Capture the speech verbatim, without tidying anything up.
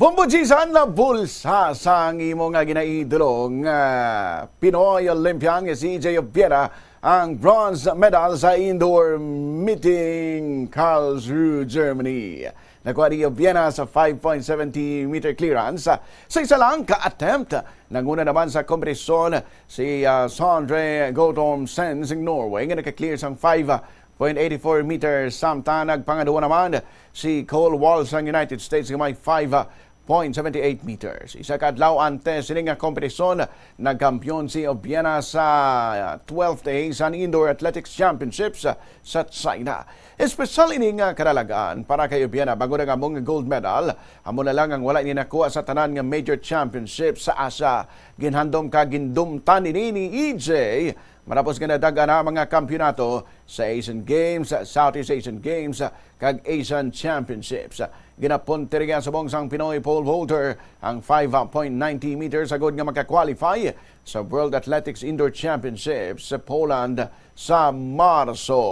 Humbujisan na bulsa sang imo nga ginaidolo nga Pinoy Olympian nga si E J Obiera ang bronze medal sa indoor meeting Karlsruhe, Germany. Nakuha ni Obiera sa five point seventy meter clearance sa isa lang ka attempt. Nanguna naman sa kompetisyon si ah, Sondre Guttormsen sang Norway nga naka-clear sang five point eighty-four meters. Samtang nagpangaduwa naman si Cole Wall sang United States nga may five point seventy-eight meters. Isa ka adlaw antes sini nga kompetisyon, nagkampiyon si Obiera sa twelfth Asian Indoor Athletics Championships sa China. Espesyal ini nga kadalagan para kay Obiera, bangod ang among gold medal, amo na lang ang wala niya nakuha sa tanan nga major championships sa Asia. Ginhandom kag gindumtan ini ni E J matapos nga nadag-an na mga kampiyonato sa Asian Games, Southeast Asian Games, kag Asian Championships. Ginapuntirya subong sang Pinoy pole vaulter ang five point ninety meters agod nga maka-qualify sa World Athletics Indoor Championships sa Poland sa Marso.